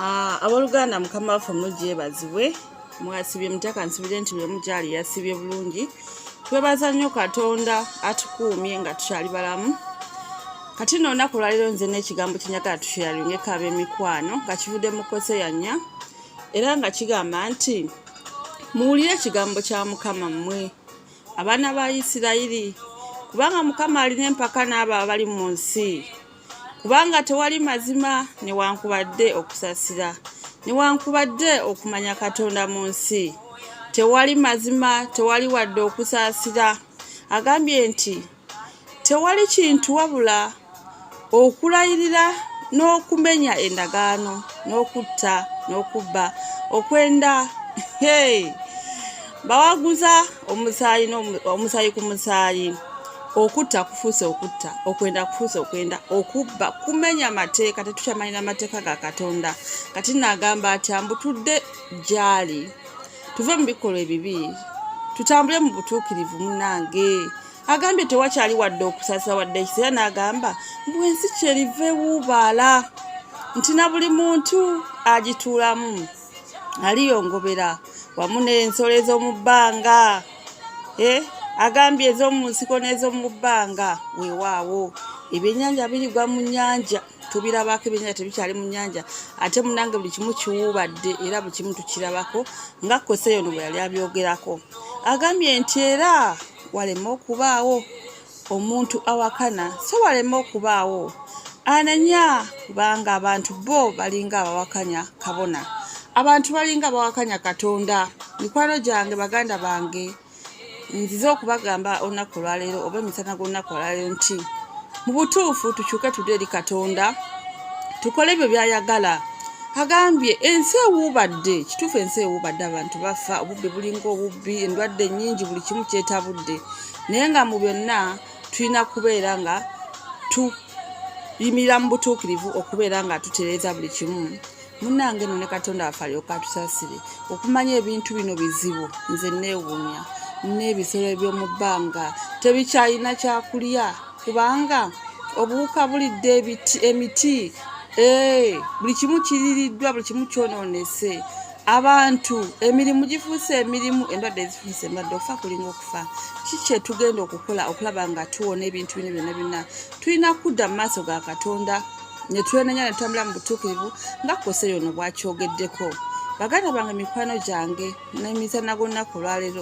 Ah, abooluganda mukama waffe omulungi yeebazibwe. Mwasibye mutya? Kansubire nti buli omu gyali yasibye bulungi. Twebaza nnyo Katonda atukuumye nga tukyali balamu. Kati nno olunaku olwaleero nze n'ekigambo kyenjagala tusharingeko ab'emikwano nga kivudde mu Koseya nnya era nga kigamba nti muwulire ekigambo kya Mukama mmwe abaana ba Isirayiri, kubanga Mukama alina empaka n'abo abali mu nsi. Kubanga tewali mazima newankubadde okusasira newankubadde okumanya Katonda mu nsi. Tewali mazima, tewali wadde okusaasira. Agambye nti tewali kintu wabula okulayirira n'okumenya endagaano n'okutta n'okubba okwenda. Hey! Bawaguza omusaayi omusaayi ku musaayi. Okutta kufuuse okutta, okwenda kufuuse okwenda, okubba kumenya mateeka, tetukyamanyi na mateeka ga Katonda. Kati nagamba atya mbu tudde gyali, tuve mu bikolwa ebibi, tutambule mu butuukirivu. Munange agambye tewakyali wadde okusasa wadde ekisa, era n'agamba mbu ensi kyeriva ewuubaala nti na buli muntu agituulamu aliyongobera wamu n'ensolo ez'omu bbanga. Eh, agambye ez'omu nsiko n'ez'omu bbanga. Weewaawo ebyennyanja birigwa mu nnyanja, tubirabako, ebyennyanja tebikyali mu nnyanja. Ate munange buli kimu kiwuubadde era buli kimu tukirabako nga Koseyo ono bwe yali abyogerako. Agambye nti era waleme okubaawo omuntu awakana, so waleme okubaawo anenya, kubanga abantu bo balinga abawakanya kabona, abantu balinga abawakanya Katonda. Mikwano gyange, baganda bange, nzize okubagamba olunaku olwaleero oba emisana g'olunaku olwaleero nti mu butuufu tukyuke tudde eri Katonda, tukole ebyo by'ayagala. Agambye ensi ewuubadde, kituufu ensi ewuubadde, abantu bafa, obubbi bulinga obubbi, endwadde nnyingi, buli kimu kyetabudde. Naye nga mu byonna tulina kubeera nga tuyimirira mu butuukirivu okubeera nga tutereeza buli kimu. Munnange nno ne Katonda waffe alyoke atusasire. Okumanya ebintu bino bizibu, nze neewuunya n'ebisolo eby'omu bbanga tebikyalina kyakulya kubanga obuwuka bulidde emiti, eh, buli kimu kiririddwa, buli kimu kyonoonese. Abantu emirimu gifuuse emirimu, endwadde zifuuse endwadde, okufa kulinga okufa. Ki kyetugenda okukola okulaba nga tuwona ebintu bino byonna byonna? Tulina kudda mu maaso ga Katonda ne twenenya ne tutambula mu butuukirivu nga Koseya ono bw'akyogeddeko. Baganda bange, mikwano gyange, n'emisana g'olunaku olwaleero.